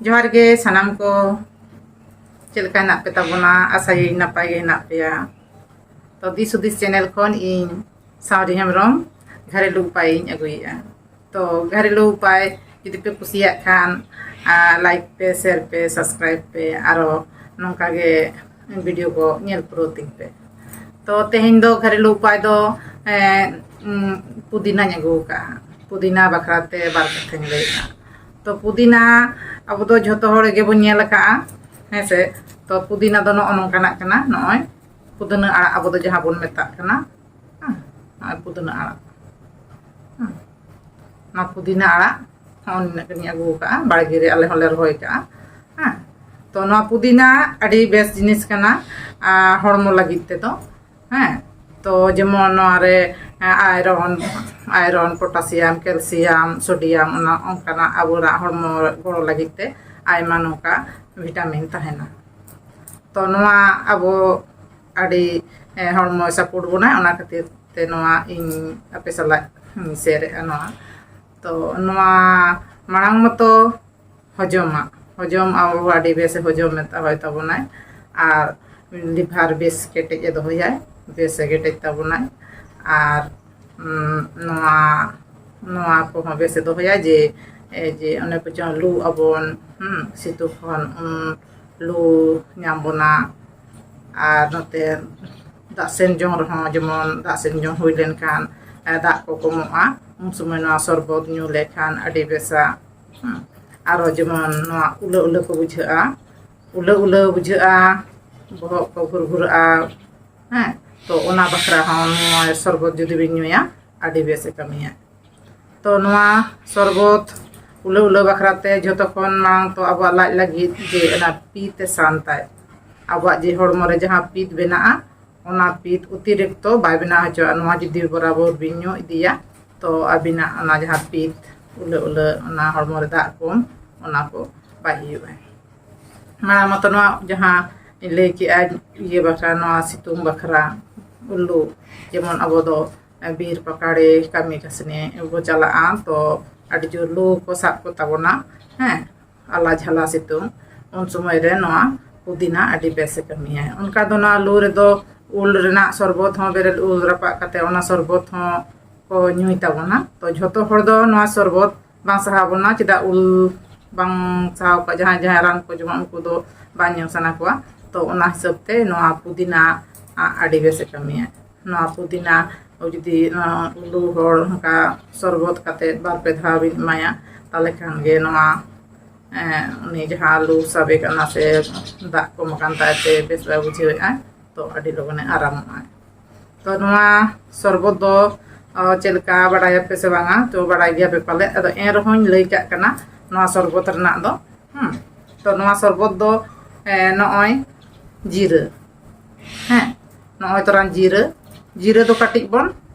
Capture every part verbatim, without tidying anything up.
ᱡᱚᱦᱟᱨ ᱜᱮ ᱥᱟᱱᱟᱢ ᱠᱚ᱾ ᱪᱮᱫ ᱞᱮᱠᱟ ᱦᱮᱱᱟᱜ ᱯᱮ ᱛᱟᱵᱚᱱᱟ? ᱟᱥᱟᱭᱟᱹᱧ ᱱᱟᱯᱟᱭ ᱜᱮ ᱦᱮᱱᱟᱜ ᱯᱮᱭᱟ᱾ ᱛᱚ ᱫᱤᱥ ᱦᱩᱫᱤᱥ ᱪᱮᱱᱮᱞ ᱠᱷᱚᱱ ᱤᱧ ᱥᱟᱶᱨᱤ ᱦᱮᱢᱵᱨᱚᱢ ᱜᱷᱟᱨᱮᱞᱩ ᱩᱯᱟᱭ ᱤᱧ ᱟᱹᱜᱩᱭᱮᱫᱼᱟ᱾ ᱛᱚ ᱜᱷᱟᱨᱮᱞᱩ ᱩᱯᱟᱭ ᱡᱩᱫᱤ ᱯᱮ ᱠᱩᱥᱤᱭᱟᱜ ᱠᱷᱟᱱ ᱞᱟᱭᱤᱠ ᱯᱮ, ᱥᱮᱭᱟᱨ ᱯᱮ, ᱥᱟᱵᱥᱠᱨᱟᱭᱤᱵ ᱯᱮ, ᱟᱨᱚ ᱱᱚᱝᱠᱟ ᱜᱮ ᱵᱷᱤᱰᱤᱭᱳ ᱠᱚ ᱧᱮᱞ ᱯᱩᱨᱟᱹᱣ ᱛᱤᱧ ᱯᱮ᱾ ᱛᱚ ᱛᱮᱦᱮᱧ ᱫᱚ ᱜᱷᱟᱨᱮᱞᱩ ᱩᱯᱟᱭ ᱫᱚ ᱮᱸ, ᱩᱸ, ᱯᱩᱫᱤᱱᱟᱧ ᱟᱹᱜᱩ ᱟᱠᱟᱫᱼᱟ᱾ ᱯᱩᱫᱤᱱᱟ ᱵᱟᱠᱷᱨᱟ ᱛᱮ ᱵᱟᱨ ᱠᱟᱛᱷᱟᱧ ᱞᱟᱹᱭᱮᱫᱼᱟ᱾ ᱛᱚ ᱯᱩᱫᱤᱱᱟ ᱟᱵᱚ ᱫᱚ ᱡᱷᱚᱛᱚ ᱦᱚᱲ ᱜᱮᱵᱚᱱ ᱧᱮᱞ ᱟᱠᱟᱫᱼᱟ, ᱦᱮᱸ ᱥᱮ? ᱛᱚ ᱯᱩᱫᱤᱱᱟ ᱫᱚ ᱱᱚᱜᱼᱚ ᱱᱚᱝᱠᱟᱱᱟᱜ ᱠᱟᱱᱟ, ᱱᱚᱜᱼᱚᱭ ᱯᱩᱫᱤᱱᱟ ᱟᱲᱟᱜ ᱟᱵᱚ ᱫᱚ ᱡᱟᱦᱟᱸ ᱵᱚᱱ ᱢᱮᱛᱟᱜ ᱠᱟᱱᱟ, ᱦᱮᱸ, ᱱᱚᱜᱼᱚᱭ ᱯᱩᱫᱤᱱᱟ ᱟᱲᱟᱜ᱾ ᱦᱮᱸ, ᱱᱚᱣᱟ ᱯᱩᱫᱤᱱᱟ ᱟᱲᱟᱜ ᱦᱚᱸ ᱱᱤᱱᱟᱹᱜ ᱜᱟᱱᱤᱧ ᱟᱹᱜᱩ ᱟᱠᱟᱫᱼᱟ, ᱵᱟᱲᱜᱮ ᱨᱮ ᱟᱞᱮ ᱦᱚᱸᱞᱮ ᱨᱚᱦᱚᱭ ᱠᱟᱜᱼᱟ᱾ ᱦᱮᱸ, ᱛᱚ ᱱᱚᱣᱟ ᱯᱩᱫᱤᱱᱟ ᱟᱹᱰᱤ ᱵᱮᱥ ᱡᱤᱱᱤᱥ ᱠᱟᱱᱟ, ᱟᱨ ᱦᱚᱲᱢᱚ ᱞᱟᱹᱜᱤᱫ ᱛᱮᱫᱚ, ᱦᱮᱸ, ᱛᱚ ᱡᱮᱢᱚᱱ ᱱᱚᱣᱟ ᱨᱮ ᱟᱭᱨᱚᱱ, ᱟᱭᱨᱚᱱ, ᱯᱚᱴᱟᱥᱤᱭᱟᱢ, ᱠᱮᱞᱥᱤᱭᱟᱢ, ᱥᱳᱰᱤᱭᱟᱢ, ᱚᱱᱟ ᱚᱱᱠᱟᱱᱟᱜ ᱟᱵᱚᱱᱟᱜ ᱦᱚᱲᱢᱚ ᱜᱚᱲᱚ ᱞᱟᱹᱜᱤᱫ ᱛᱮ ᱟᱭᱢᱟ ᱱᱚᱝᱠᱟ ᱵᱷᱤᱴᱟᱢᱤᱱ ᱛᱟᱦᱮᱱᱟ᱾ ᱛᱚ ᱱᱚᱣᱟ ᱟᱵᱚ ᱟᱹᱰᱤ, ᱮ, ᱦᱚᱲᱢᱚᱭ ᱥᱟᱯᱳᱨᱴ ᱵᱚᱱᱟᱭ, ᱚᱱᱟ ᱠᱷᱟᱹᱛᱤᱨ ᱛᱮ ᱱᱚᱣᱟ ᱤᱧ ᱟᱯᱮ ᱥᱟᱞᱟᱜ ᱤᱧ ᱥᱮᱭᱟᱨᱮᱜᱼᱟ ᱱᱚᱣᱟ᱾ ᱛᱚ ᱱᱚᱣᱟ ᱢᱟᱲᱟᱝ ᱢᱚᱛᱚ ᱦᱚᱡᱚᱢᱟ, ᱦᱚᱡᱚᱢ ᱟᱵᱚ ᱟᱹᱰᱤ ᱵᱮᱥ ᱦᱚᱡᱚᱢ ᱢᱮᱛᱟ ᱦᱚᱭ ᱛᱟᱵᱚᱱᱟᱭ, ᱟᱨ ᱞᱤᱵᱷᱟᱨ ᱵᱮᱥ ᱠᱮᱴᱮᱡ ᱮ ᱫᱚᱦᱚᱭᱟᱭ, ᱵᱮᱥ ᱮ ᱠᱮᱴᱮᱡ ᱛᱟᱵᱚᱱᱟᱭ᱾ ᱟᱨ ᱩᱸ, ᱱᱚᱣᱟ ᱱᱚᱣᱟ ᱠᱚᱦᱚᱸ ᱵᱮᱥ ᱮ ᱫᱚᱦᱚᱭᱟ, ᱡᱮ ᱮ, ᱡᱮ ᱚᱱᱮ ᱠᱚ ᱪᱚᱝ ᱞᱩ ᱟᱵᱚᱱ, ᱦᱩᱸ, ᱥᱤᱛᱩᱝ ᱠᱷᱚᱱ ᱩᱸ, ᱞᱩ ᱧᱟᱢ ᱵᱚᱱᱟ᱾ ᱟᱨ ᱱᱚᱛᱮ ᱫᱟᱜ ᱥᱮᱱ ᱡᱚᱝ ᱨᱮᱦᱚᱸ, ᱡᱮᱢᱚᱱ ᱫᱟᱜ ᱥᱮᱱ ᱡᱚᱝ ᱦᱩᱭ ᱞᱮᱱᱠᱷᱟᱱ ᱮ, ᱫᱟᱜ ᱠᱚ ᱠᱚᱢᱚᱜᱼᱟ, ᱩᱱ ᱥᱚᱢᱚᱭ ᱱᱚᱣᱟ ᱥᱚᱨᱵᱚᱛ ᱧᱩ ᱞᱮᱠᱷᱟᱱ ᱟᱹᱰᱤ ᱵᱮᱥᱟ᱾ ᱦᱩᱸ, ᱟᱨᱚ ᱡᱮᱢᱚᱱ ᱱᱚᱣᱟ ᱩᱞᱟᱹ ᱩᱞᱟᱹ ᱠᱚ ᱵᱩᱡᱷᱟᱹᱜᱼᱟ, ᱩᱞᱟᱹ ᱩᱞᱟᱹ ᱵᱩᱡᱷᱟᱹᱜᱼᱟ, ᱵᱚᱦᱚᱜ ᱠᱚ ᱜᱷᱩᱨᱜᱷᱩᱨᱟᱹᱜᱼᱟ᱾ ᱦᱮᱸ, ᱛᱚ ᱚᱱᱟ ᱵᱟᱠᱷᱨᱟ ᱦᱚᱸ ᱱᱚᱣᱟ ᱥᱚᱨᱵᱚᱛ ᱡᱩᱫᱤ ᱵᱤᱱ ᱧᱩᱭᱟ, ᱟᱹᱰᱤ ᱵᱮᱥ ᱮ ᱠᱟᱹᱢᱤᱭᱟ᱾ ᱛᱚ ᱱᱚᱣᱟ ᱥᱚᱨᱵᱚᱛ ᱩᱞᱟᱹ ᱩᱞᱟᱹ ᱵᱟᱠᱷᱨᱟ ᱛᱮ ᱡᱷᱚᱛᱚ ᱠᱷᱚᱱ ᱢᱟᱲᱟᱝ ᱛᱚ ᱟᱵᱚᱣᱟᱜ ᱞᱟᱡ ᱞᱟᱹᱜᱤᱫ ᱡᱮ ᱚᱱᱟ ᱯᱤᱛ ᱮ ᱥᱟᱱᱛᱟᱭ, ᱟᱵᱚᱣᱟᱜ ᱡᱮ ᱦᱚᱲᱢᱚ ᱨᱮ ᱡᱟᱦᱟᱸ ᱯᱤᱛ ᱵᱮᱱᱟᱜᱼᱟ, ᱚᱱᱟ ᱯᱤᱛ ᱚᱛᱤᱨᱤᱠᱛᱚ ᱵᱟᱭ ᱵᱮᱱᱟᱣ ᱦᱚᱪᱚᱣᱟᱜᱼᱟ᱾ ᱱᱚᱣᱟ ᱡᱩᱫᱤ ᱵᱚᱨᱟᱵᱚᱨ ᱵᱤᱱ ᱧᱩ ᱤᱫᱤᱭᱟ, ᱛᱚ ᱟᱹᱵᱤᱱᱟᱜ ᱚᱱᱟ ᱡᱟᱦᱟᱸ ᱯᱤᱛ ᱩᱞᱟᱹ ᱩᱞᱟᱹ, ᱚᱱᱟ ᱦᱚᱲᱢᱚ ᱨᱮ ᱫᱟᱜ ᱠᱚᱢ, ᱚᱱᱟ ᱠᱚ ᱵᱟᱭ ᱦᱩᱭᱩᱜᱼᱟ᱾ ᱢᱟᱲᱟᱝ ᱢᱟᱛᱚ ᱱᱚᱣᱟ ᱡᱟᱦᱟᱸ ᱤᱧ ᱞᱟᱹᱭ ᱠᱮᱜᱼᱟ, ᱤᱭᱟᱹ ᱵᱟᱠᱷᱨᱟ, ᱱᱚᱣᱟ ᱥᱤᱛᱩᱝ ᱵᱟᱠᱷᱨᱟ ᱩᱞᱩ, ᱡᱮᱢᱚᱱ ᱟᱵᱚ ᱫᱚ ᱵᱤᱨ ᱯᱟᱠᱟᱲᱮ ᱠᱟᱹᱢᱤ ᱠᱟᱹᱥᱱᱤ ᱵᱚ ᱪᱟᱞᱟᱜᱼᱟ, ᱛᱚ ᱟᱹᱰᱤ ᱡᱳᱨ ᱞᱩ ᱠᱚ ᱥᱟᱵ ᱠᱚ ᱛᱟᱵᱚᱱᱟ᱾ ᱦᱮᱸ, ᱟᱞᱟ ᱡᱷᱟᱞᱟ ᱥᱤᱛᱩᱝ, ᱩᱱ ᱥᱚᱢᱚᱭ ᱨᱮ ᱱᱚᱣᱟ ᱯᱩᱫᱤᱱᱟ ᱟᱹᱰᱤ ᱵᱮᱥᱮ ᱠᱟᱹᱢᱤᱭᱟ᱾ ᱚᱱᱠᱟ ᱫᱚ ᱱᱚᱣᱟ ᱞᱩ ᱨᱮᱫᱚ ᱩᱞ ᱨᱮᱱᱟᱜ ᱥᱚᱨᱵᱚᱛ ᱦᱚᱸ, ᱵᱮᱨᱮᱞ ᱩᱞ ᱨᱟᱯᱟᱜ ᱠᱟᱛᱮ ᱚᱱᱟ ᱥᱚᱨᱵᱚᱛ ᱦᱚᱸ ᱠᱚ ᱧᱩᱭ ᱛᱟᱵᱚᱱᱟ᱾ ᱛᱚ ᱡᱷᱚᱛᱚ ᱦᱚᱲ ᱫᱚ ᱱᱚᱣᱟ ᱥᱚᱨᱵᱚᱛ ᱵᱟᱝ ᱥᱟᱦᱟᱣ ᱵᱚᱱᱟ, ᱪᱮᱫᱟᱜ ᱩᱞ ᱵᱟᱝ ᱥᱟᱦᱟᱣ ᱠᱚᱣᱟ, ᱡᱟᱦᱟᱸᱭ ᱡᱟᱦᱟᱸᱭ ᱨᱟᱱ ᱠᱚ ᱡᱚᱢᱟ ᱩᱱᱠᱩ ᱫᱚ ᱵᱟᱝ ᱧᱩ ᱥᱟᱱᱟ ᱠᱚᱣᱟ᱾ ᱛᱚ ᱚᱱᱟ ᱦᱤᱥᱟᱹᱵ ᱛᱮ ᱱᱚᱣᱟ ᱯᱩᱫᱤᱱᱟ ᱟᱹᱰᱤ ᱵᱮᱥᱮ ᱠᱟᱹᱢᱤᱭᱟ᱾ ᱱᱚᱣᱟ ᱯᱩᱫᱤᱱᱟ ᱡᱩᱫᱤ ᱞᱩ ᱦᱚᱲ ᱚᱱᱠᱟ ᱥᱚᱨᱵᱚᱛ ᱠᱟᱛᱮ ᱵᱟᱨ ᱯᱮ ᱫᱷᱟᱣ ᱵᱤᱱ ᱮᱢᱟᱭᱟ, ᱛᱟᱦᱚᱞᱮ ᱠᱷᱟᱱ ᱜᱮ ᱱᱚᱣᱟ ᱩᱱᱤ ᱡᱟᱦᱟᱸ ᱞᱩ ᱥᱟᱵᱮ ᱠᱟᱱᱟ ᱥᱮ ᱫᱟᱜ ᱠᱚᱢ ᱟᱠᱟᱱ ᱛᱟᱭ ᱛᱮ ᱵᱮᱥ ᱵᱟᱭ ᱵᱩᱡᱷᱟᱹᱣᱮᱫᱼᱟ, ᱛᱚ ᱟᱹᱰᱤ ᱞᱚᱜᱚᱱᱮ ᱟᱨᱟᱢᱚᱜᱼᱟ᱾ ᱛᱚ ᱱᱚᱣᱟ ᱥᱚᱨᱵᱚᱛ ᱫᱚ ᱪᱮᱫ ᱞᱮᱠᱟ ᱵᱟᱲᱟᱭᱟᱯᱮ ᱥᱮ ᱵᱟᱝᱟ? ᱛᱚ ᱵᱟᱲᱟᱭ ᱜᱮᱭᱟᱯᱮ ᱯᱟᱞᱮ, ᱟᱫᱚ ᱮᱱ ᱨᱮᱦᱚᱸᱧ ᱞᱟᱹᱭ ᱠᱟᱜ ᱠᱟᱱᱟ ᱱᱚᱣᱟ ᱥᱚᱨᱵᱚᱛ ᱨᱮᱱᱟᱜ ᱫᱚ᱾ ᱦᱩᱸ᱾ ᱛᱚ ᱱᱚᱣᱟ ᱥᱚᱨᱵᱚᱛ ᱫᱚ ᱱᱚᱜᱼᱚᱭ ᱡᱤᱨᱟᱹ, ᱦᱮᱸ, ᱱᱚᱜᱼᱚᱭ ᱛᱚᱨᱟᱝ ᱡᱤᱨᱟᱹ, ᱡᱤᱨᱟᱹ ᱫᱚ ᱠᱟᱹᱴᱤᱡ ᱵᱚᱱ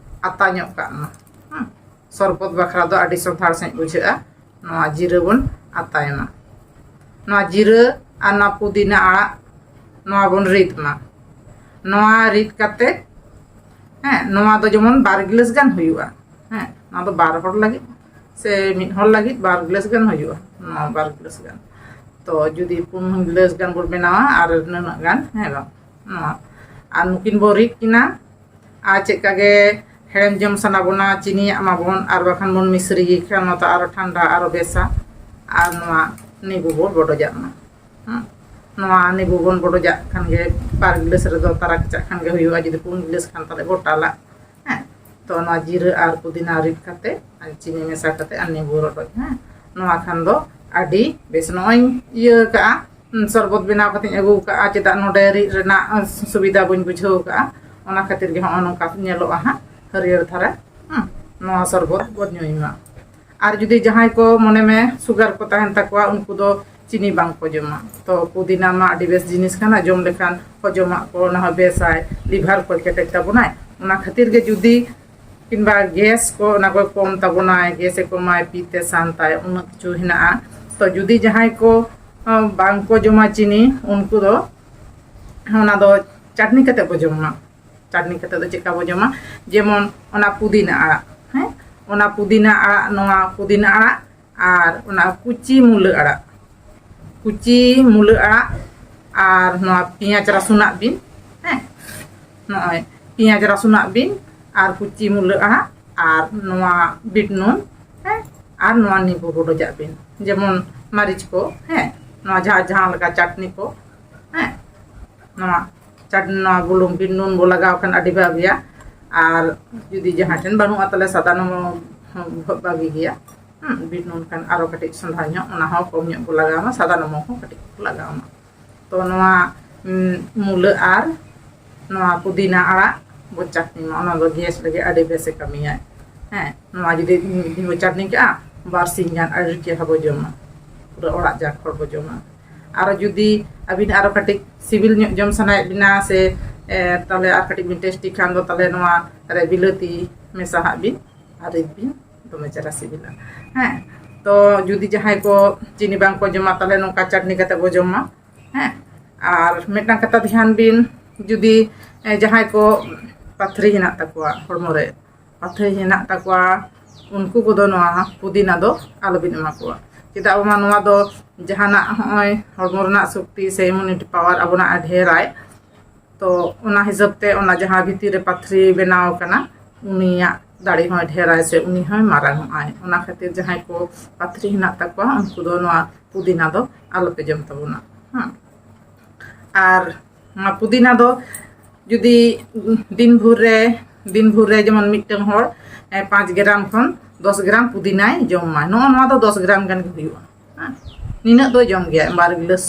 ᱟᱛᱟ ᱧᱚᱜ ᱠᱟᱜ ᱢᱟ᱾ ᱦᱩᱸ᱾ ᱥᱚᱨᱵᱚᱛ ᱵᱟᱠᱷᱨᱟ ᱫᱚ ᱟᱹᱰᱤ ᱥᱚᱸᱫᱷᱟᱲ ᱥᱟᱺᱦᱤᱡ ᱵᱩᱡᱷᱟᱹᱜᱼᱟ᱾ ᱱᱚᱣᱟ ᱡᱤᱨᱟᱹ ᱵᱚᱱ ᱟᱛᱟᱭ ᱢᱟ᱾ ᱱᱚᱣᱟ ᱡᱤᱨᱟᱹ ᱟᱨ ᱱᱚᱣᱟ ᱯᱩᱫᱤᱱᱟ ᱟᱲᱟᱜ, ᱱᱚᱣᱟ ᱵᱚᱱ ᱨᱤᱫ ᱢᱟ᱾ ᱱᱚᱣᱟ ᱨᱤᱫ ᱠᱟᱛᱮ, ᱦᱮᱸ, ᱱᱚᱣᱟ ᱫᱚ ᱡᱮᱢᱚᱱ ᱵᱟᱨ ᱜᱤᱞᱟᱹᱥ ᱜᱟᱱ ᱦᱩᱭᱩᱜᱼᱟ᱾ ᱦᱮᱸ, ᱱᱚᱣᱟ ᱫᱚ ᱵᱟᱨ ᱦᱚᱲ ᱞᱟᱹᱜᱤᱫ ᱥᱮ ᱢᱤᱫ ᱦᱚᱲ ᱞᱟᱹᱜᱤᱫ ᱵᱟᱨ ᱜᱤᱞᱟᱹᱥ ᱜᱟᱱ ᱦᱩᱭᱩᱜᱼᱟ᱾ ᱱᱚᱣᱟ ᱵᱟᱨ ᱜᱤᱞᱟᱹᱥ ᱜᱟᱱ᱾ ᱛᱚ ᱡᱩᱫᱤ ᱯᱩᱱ ᱜᱤᱞᱟᱹᱥ ᱜᱟᱱ ᱵᱚᱱ ᱵᱮᱱᱟᱣᱟ ᱟᱨ ᱱᱩᱱᱟᱹᱜ ᱜᱟᱱ, ᱦᱮᱸ ᱵᱟᱝ, ᱱᱚᱣᱟ᱾ ᱟᱨ ᱱᱩᱠᱤᱱ ᱵᱚ ᱨᱤᱫ ᱠᱤᱱᱟ᱾ ᱟᱨ ᱪᱮᱫᱠᱟ ᱜᱮ ᱦᱮᱲᱮᱢ ᱡᱚᱢ ᱥᱟᱱᱟ ᱵᱚᱱᱟ, ᱪᱤᱱᱤᱭᱟᱜ ᱢᱟᱵᱚᱱ, ᱟᱨ ᱵᱟᱠᱷᱟᱱ ᱵᱚᱱ ᱢᱤᱥᱨᱤ ᱜᱮ ᱠᱷᱟᱱ ᱚᱱᱟ ᱫᱚ ᱟᱨᱚ ᱴᱷᱟᱱᱰᱟ, ᱟᱨᱚ ᱵᱮᱥᱟ᱾ ᱟᱨ ᱱᱚᱣᱟ ᱱᱤᱵᱩ ᱵᱚ ᱵᱚᱰᱚᱡᱟᱜ ᱢᱟ᱾ ᱦᱮᱸ᱾ ᱱᱚᱣᱟ ᱱᱤᱵᱩ ᱵᱚᱱ ᱵᱚᱰᱚᱡᱟᱜ ᱠᱷᱟᱱ ᱜᱮ ᱵᱟᱨ ᱜᱤᱞᱟᱹᱥ ᱨᱮᱫᱚ ᱛᱟᱨᱟ ᱠᱮᱪᱟᱜ ᱠᱷᱟᱱ ᱜᱮ ᱦᱩᱭᱩᱜᱼᱟ, ᱡᱩᱫᱤ ᱯᱩᱱ ᱜᱤᱞᱟᱹᱥ ᱠᱷᱟᱱ ᱛᱟᱦᱞᱮ ᱜᱚᱴᱟᱞᱟᱜ᱾ ᱦᱮᱸ᱾ ᱛᱚ ᱱᱚᱣᱟ ᱡᱤᱨᱟᱹ ᱟᱨ ᱯᱩᱫᱤᱱᱟ ᱨᱤᱫ ᱠᱟᱛᱮ ᱟᱨ ᱪᱤᱱᱤ ᱢᱮᱥᱟ ᱠᱟᱛᱮ ᱟᱨ ᱱᱤᱵᱩ ᱨᱚᱰᱚᱡ, ᱦᱮᱸ, ᱱᱚᱣᱟ ᱠᱷᱟᱱ ᱫᱚ ᱟᱹᱰᱤ ᱵᱮᱥ᱾ ᱱᱚᱜᱼᱚᱭ ᱤᱧ ᱤᱭᱟᱹ ᱠᱟᱜᱼᱟ, ᱦᱩᱸ, ᱥᱚᱨᱵᱚᱛ ᱵᱮᱱᱟᱣ ᱠᱟᱛᱮᱧ ᱟᱹᱜᱩ ᱠᱟᱜᱼᱟ᱾ ᱪᱮᱫᱟᱜ ᱱᱚᱰᱮ ᱨᱤᱫ ᱨᱮᱱᱟᱜ, ᱟ, ᱥᱩᱵᱤᱫᱷᱟ ᱵᱟᱹᱧ ᱵᱩᱡᱷᱟᱹᱣ ᱠᱟᱜᱼᱟ, ᱚᱱᱟ ᱠᱷᱟᱹᱛᱤᱨ ᱜᱮ ᱦᱚᱸᱜᱼᱚ ᱱᱚᱝᱠᱟ ᱧᱮᱞᱚᱜᱼᱟ ᱦᱟᱸᱜ ᱦᱟᱹᱨᱭᱟᱹᱲ ᱫᱷᱟᱨᱟ᱾ ᱦᱩᱸ, ᱱᱚᱣᱟ ᱥᱚᱨᱵᱚᱛ ᱵᱚᱱ ᱧᱩᱭ ᱢᱟ᱾ ᱟᱨ ᱡᱩᱫᱤ ᱡᱟᱦᱟᱸᱭ ᱠᱚ ᱢᱚᱱᱮ ᱢᱮ ᱥᱩᱜᱟᱨ ᱠᱚ ᱛᱟᱦᱮᱱ ᱛᱟᱠᱚᱣᱟ, ᱩᱱᱠᱩ ᱫᱚ ᱪᱤᱱᱤ ᱵᱟᱝ ᱠᱚ ᱡᱚᱢᱟ᱾ ᱛᱚ ᱯᱩᱫᱤᱱᱟ ᱢᱟ ᱟᱹᱰᱤ ᱵᱮᱥ ᱡᱤᱱᱤᱥ ᱠᱟᱱᱟ, ᱡᱚᱢ ᱞᱮᱠᱷᱟᱱ ᱦᱚᱡᱚᱢᱟᱜ ᱠᱚ ᱚᱱᱟ ᱦᱚᱸ ᱵᱮᱥᱟᱭ, ᱞᱤᱵᱷᱟᱨ ᱠᱚᱭ ᱠᱮᱴᱮᱡ ᱛᱟᱵᱚᱱᱟᱭ᱾ ᱚᱱᱟ ᱠᱷᱟᱹᱛᱤᱨ ᱜᱮ ᱡᱩᱫᱤ ᱠᱤᱝᱵᱟ ᱜᱮᱥ ᱠᱚ ᱚᱱᱟ ᱠᱚᱭ ᱠᱚᱢ ᱛᱟᱵᱚᱱᱟᱭ, ᱜᱮᱥ ᱮ ᱠᱚᱢᱟᱭ, ᱯᱤᱛ ᱮ ᱥᱟᱱᱛᱟᱭ, ᱩᱱᱟᱹᱜ ᱠᱤᱪᱷᱩ ᱦᱮᱱᱟᱜᱼᱟ᱾ ᱛᱚ ᱡᱩᱫᱤ ᱡᱟᱦᱟᱸᱭ ᱠᱚ, ᱟ, ᱵᱟᱝ ᱠᱚ ᱡᱚᱢᱟ ᱪᱤᱱᱤ, ᱩᱱᱠᱩ ᱫᱚ ᱚᱱᱟ ᱫᱚ ᱪᱟᱴᱱᱤ ᱠᱟᱛᱮ ᱵᱚ ᱡᱚᱢᱟ᱾ ᱪᱟᱴᱱᱤ ᱠᱟᱛᱮ ᱫᱚ ᱪᱮᱫᱠᱟ ᱵᱚ ᱡᱚᱢᱟ? ᱡᱮᱢᱚᱱ ᱚᱱᱟ ᱯᱩᱫᱤᱱᱟ ᱟᱲᱟᱜ, ᱦᱮᱸ, ᱚᱱᱟ ᱯᱩᱫᱤᱱᱟ ᱟᱲᱟᱜ, ᱱᱚᱣᱟ ᱯᱩᱫᱤᱱᱟ ᱟᱲᱟᱜ ᱟᱨ ᱚᱱᱟ ᱠᱩᱪᱤ ᱢᱩᱞᱟᱹ ᱟᱲᱟᱜ, ᱠᱩᱪᱤ ᱢᱩᱞᱟᱹ ᱟᱲᱟᱜ ᱟᱨ ᱱᱚᱣᱟ ᱯᱮᱸᱭᱟᱡᱽ ᱨᱟᱹᱥᱩᱱᱟᱜ ᱵᱤᱱ, ᱦᱮᱸ, ᱱᱚᱜᱼᱚᱭ ᱯᱮᱸᱭᱟᱡᱽ ᱨᱟᱹᱥᱩᱱᱟᱜ ᱵᱤᱱ ᱟᱨ ᱠᱩᱪᱤ ᱢᱩᱞᱟᱹ ᱟᱲᱟᱜ ᱟᱨ ᱱᱚᱣᱟ ᱵᱤᱴ ᱱᱩᱱ, ᱦᱮᱸ, ᱟᱨ ᱱᱚᱣᱟ ᱱᱤᱵᱩ ᱵᱚᱰᱚᱡᱟᱜ ᱵᱤᱱ, ᱡᱮᱢᱚᱱ ᱢᱟᱹᱨᱤᱪ ᱠᱚ, ᱦᱮᱸ, ᱱᱚᱣᱟ ᱡᱟᱦᱟᱸ ᱡᱟᱦᱟᱸ ᱞᱮᱠᱟ ᱪᱟᱴᱱᱤ ᱠᱚ, ᱦᱮᱸ, ᱱᱚᱣᱟ ᱪᱟᱴ-, ᱱᱚᱣᱟ ᱵᱩᱞᱩᱝ ᱵᱤᱱ ᱱᱩᱱ ᱵᱚ ᱞᱟᱜᱟᱣ ᱠᱷᱟᱱ ᱟᱹᱰᱤ ᱵᱷᱟᱹᱜᱤᱭᱟ᱾ ᱟᱨ ᱡᱩᱫᱤ ᱡᱟᱦᱟᱸ ᱴᱷᱮᱱ ᱵᱟᱹᱱᱩᱜᱼᱟ, ᱛᱟᱦᱞᱮ ᱥᱟᱫᱟ ᱱᱚᱢᱚ ᱦᱚᱸ ᱵᱷᱟᱹᱜᱤ ᱜᱮᱭᱟ᱾ ᱦᱩᱸ, ᱵᱤᱱ ᱱᱩᱱ ᱠᱷᱟᱱ ᱟᱨᱚ ᱠᱟᱹᱴᱤᱡ ᱥᱚᱸᱫᱷᱟᱲ ᱧᱚᱜ, ᱚᱱᱟ ᱦᱚᱸ ᱠᱚᱢ ᱧᱚᱜ ᱵᱚ ᱞᱟᱜᱟᱣ ᱢᱟ, ᱥᱟᱫᱟ ᱱᱚᱢᱚ ᱦᱚᱸ ᱠᱟᱹᱴᱤᱡ ᱵᱚ ᱞᱟᱜᱟᱣ ᱢᱟ᱾ ᱛᱚ ᱱᱚᱣᱟ, ᱩᱸ, ᱢᱩᱞᱟᱹ ᱟᱨ ᱱᱚᱣᱟ ᱯᱩᱫᱤᱱᱟ ᱟᱲᱟᱜ ᱵᱚ ᱪᱟᱴᱱᱤ ᱢᱟ, ᱚᱱᱟ ᱫᱚ ᱜᱮᱥ ᱞᱟᱹᱜᱤᱫ ᱟᱹᱰᱤ ᱵᱮᱥᱮ ᱠᱟᱹᱢᱤᱭᱟᱭ᱾ ᱦᱮᱸ, ᱱᱚᱣᱟ ᱡᱩᱫᱤ ᱢᱤᱫ ᱫᱤᱱ ᱵᱚ ᱪᱟᱴᱱᱤ ᱠᱟᱜᱼᱟ, ᱵᱟᱨ ᱥᱤᱧ ᱜᱟᱱ ᱟᱹᱰᱤ ᱪᱮᱦᱨᱟ ᱵᱚ ᱡᱚᱢᱟ, ᱯᱩᱨᱟᱹ ᱚᱲᱟᱜ ᱡᱟᱠ ᱦᱚᱲ ᱵᱚ ᱡᱚᱢᱟ᱾ ᱟᱨᱚ ᱡᱩᱫᱤ ᱟᱹᱵᱤᱱ ᱟᱨᱚ ᱠᱟᱹᱴᱤᱡ ᱥᱤᱵᱤᱞ ᱧᱚᱜ ᱡᱚᱢ ᱥᱟᱱᱟᱭᱮᱫ ᱵᱤᱱᱟ ᱥᱮ, ᱮ, ᱛᱟᱦᱞᱮ ᱟᱨ ᱠᱟᱹᱴᱤᱡ ᱵᱤᱱ ᱴᱮᱥᱴᱤ ᱠᱷᱟᱱ ᱫᱚ, ᱛᱟᱦᱞᱮ ᱱᱚᱣᱟ ᱨᱮ ᱵᱤᱞᱟᱹᱛᱤ ᱢᱮᱥᱟ ᱦᱟᱜ ᱵᱤᱱ ᱟᱨ ᱨᱤᱫ ᱵᱤᱱ, ᱫᱚᱢᱮ ᱪᱮᱦᱨᱟ ᱥᱤᱵᱤᱞᱟ᱾ ᱦᱮᱸ, ᱛᱚ ᱡᱩᱫᱤ ᱡᱟᱦᱟᱸᱭ ᱠᱚ ᱪᱤᱱᱤ ᱵᱟᱝ ᱠᱚ ᱡᱚᱢᱟ, ᱛᱟᱦᱞᱮ ᱱᱚᱝᱠᱟ ᱪᱟᱴᱱᱤ ᱠᱟᱛᱮ ᱵᱚ ᱡᱚᱢᱟ᱾ ᱦᱮᱸ, ᱟᱨ ᱢᱤᱫᱴᱟᱝ ᱠᱟᱛᱷᱟ ᱫᱷᱮᱭᱟᱱ ᱵᱤᱱ, ᱡᱩᱫᱤ, ᱮ, ᱡᱟᱦᱟᱸᱭ ᱠᱚ ᱯᱟᱛᱷᱨᱤ ᱦᱮᱱᱟᱜ ᱛᱟᱠᱚᱣᱟ ᱦᱚᱲᱢᱚ ᱨᱮ, ᱯᱟᱛᱷᱨᱤ ᱦᱮᱱᱟᱜ ᱛᱟᱠᱚᱣᱟ, ᱩᱱᱠᱩ ᱠᱚᱫᱚ ᱱᱚᱣᱟ ᱯᱩᱫᱤᱱᱟ ᱫᱚ ᱟᱞᱚᱵᱤᱱ ᱮᱢᱟ ᱠᱚᱣᱟ᱾ ᱪᱮᱫᱟᱜ ᱵᱟᱝᱢᱟ ᱱᱚᱣᱟ ᱫᱚ ᱡᱟᱦᱟᱱᱟᱜ ᱦᱚᱸᱜᱼᱚᱭ ᱦᱚᱲᱢᱚ ᱨᱮᱱᱟᱜ ᱥᱚᱠᱛᱤ ᱥᱮ immunity power ᱟᱵᱚᱱᱟᱜ ᱮ ᱰᱷᱮᱨᱟᱭ᱾ ᱛᱚ ᱚᱱᱟ ᱦᱤᱥᱟᱹᱵ ᱛᱮ ᱚᱱᱟ ᱡᱟᱦᱟᱸ ᱵᱷᱤᱛᱤᱨ ᱨᱮ ᱯᱟᱛᱷᱨᱤ ᱵᱮᱱᱟᱣ ᱟᱠᱟᱱᱟ, ᱩᱱᱤᱭᱟᱜ ᱫᱟᱲᱮ ᱦᱚᱸᱭ ᱰᱷᱮᱨᱟᱭ ᱥᱮ ᱩᱱᱤ ᱦᱚᱸᱭ ᱢᱟᱨᱟᱝ ᱚᱜᱼᱟᱭ᱾ ᱚᱱᱟ ᱠᱷᱟᱹᱛᱤᱨ ᱡᱟᱦᱟᱸᱭ ᱠᱚ ᱯᱟᱛᱷᱨᱤ ᱦᱮᱱᱟᱜ ᱛᱟᱠᱚᱣᱟ, ᱩᱱᱠᱩ ᱫᱚ ᱱᱚᱣᱟ ᱯᱩᱫᱤᱱᱟ ᱫᱚ ᱟᱞᱚᱯᱮ ᱡᱚᱢ ᱛᱟᱵᱚᱱᱟ᱾ ᱦᱮᱸ, ᱟᱨ ᱱᱚᱣᱟ ᱯᱩᱫᱤᱱᱟ ᱫᱚ ᱡᱩᱫᱤ ᱫᱤᱱ ᱵᱷᱳᱨ ᱨᱮ, ᱫᱤᱱ ᱵᱷᱳᱨ ᱨᱮ ᱡᱮᱢᱚᱱ ᱢᱤᱫᱴᱟᱝ ᱦᱚᱲ, ᱮ, ᱯᱟᱸᱪ ᱜᱨᱟᱢ ᱠᱷᱚᱱ ᱫᱚᱥ ᱜᱨᱟᱢ ᱯᱩᱫᱤᱱᱟᱭ ᱡᱚᱢ ᱢᱟ, ᱱᱚᱜᱼᱚ ᱱᱚᱣᱟ ᱫᱚ ᱫᱚᱥ ᱜᱨᱟᱢ ᱜᱟᱱ ᱜᱮ ᱦᱩᱭᱩᱜᱼᱟ᱾ ᱦᱮᱸ, ᱱᱤᱱᱟᱹᱜ ᱫᱚᱭ ᱡᱚᱢ ᱜᱮᱭᱟ, ᱵᱟᱨ ᱜᱤᱞᱟᱹᱥ,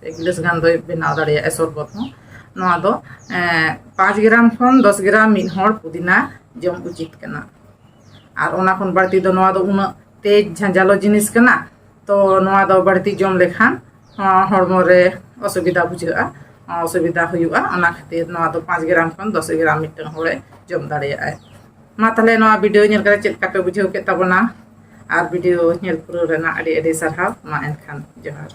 ᱯᱮ ᱜᱤᱞᱟᱹᱥ ᱜᱟᱱ ᱫᱚᱭ ᱵᱮᱱᱟᱣ ᱫᱟᱲᱮᱭᱟᱜᱼᱟ ᱥᱚᱨᱵᱚᱛ ᱦᱚᱸ᱾ ᱱᱚᱣᱟ ᱫᱚ, ᱮ, ᱯᱟᱸᱪ ᱜᱨᱟᱢ ᱠᱷᱚᱱ ᱫᱚᱥ ᱜᱨᱟᱢ ᱢᱤᱫ ᱦᱚᱲ ᱯᱩᱫᱤᱱᱟ ᱡᱚᱢ ᱩᱪᱤᱛ ᱠᱟᱱᱟ᱾ ᱟᱨ ᱚᱱᱟ ᱠᱷᱚᱱ ᱵᱟᱹᱲᱛᱤ ᱫᱚ, ᱱᱚᱣᱟ ᱫᱚ ᱩᱱᱟᱹᱜ ᱛᱮᱡᱽ ᱡᱷᱟᱸᱡᱟᱞᱚ ᱡᱤᱱᱤᱥ ᱠᱟᱱᱟ, ᱛᱚ ᱱᱚᱣᱟ ᱫᱚ ᱵᱟᱹᱲᱛᱤ ᱡᱚᱢ ᱞᱮᱠᱷᱟᱱ, ᱦᱚᱸ, ᱦᱚᱲᱢᱚ ᱨᱮ ᱚᱥᱩᱵᱤᱫᱷᱟ ᱵᱩᱡᱷᱟᱹᱜᱼᱟ, ᱚᱥᱩᱵᱤᱫᱷᱟ ᱦᱩᱭᱩᱜᱼᱟ᱾ ᱚᱱᱟ ᱠᱷᱟᱹᱛᱤᱨ ᱱᱚᱣᱟ ᱫᱚ ᱯᱟᱸᱪ ᱜᱨᱟᱢ ᱠᱷᱚᱱ ᱫᱚᱥ ᱜᱨᱟᱢ ᱢᱤᱫᱴᱟᱝ ᱦᱚᱲᱮ ᱡᱚᱢ ᱫᱟᱲᱮᱭᱟᱜᱼᱟᱭ᱾ ᱢᱟ ᱛᱟᱦᱞᱮ ᱱᱚᱣᱟ ᱵᱷᱤᱰᱤᱭᱳ ᱧᱮᱞ ᱠᱟᱛᱮ ᱪᱮᱫ ᱞᱮᱠᱟ ᱯᱮ ᱵᱩᱡᱷᱟᱹᱣ ᱠᱮᱫ ᱛᱟᱵᱚᱱᱟ? ᱟᱨ ᱵᱷᱤᱰᱤᱭᱳ ᱧᱮᱞ ᱯᱩᱨᱟᱹᱣ ᱨᱮᱱᱟᱜ ᱟᱹᱰᱤ ᱟᱹᱰᱤ ᱥᱟᱨᱦᱟᱣ᱾ ᱢᱟ ᱮᱱᱠᱷᱟᱱ ᱡᱚᱦᱟᱨ᱾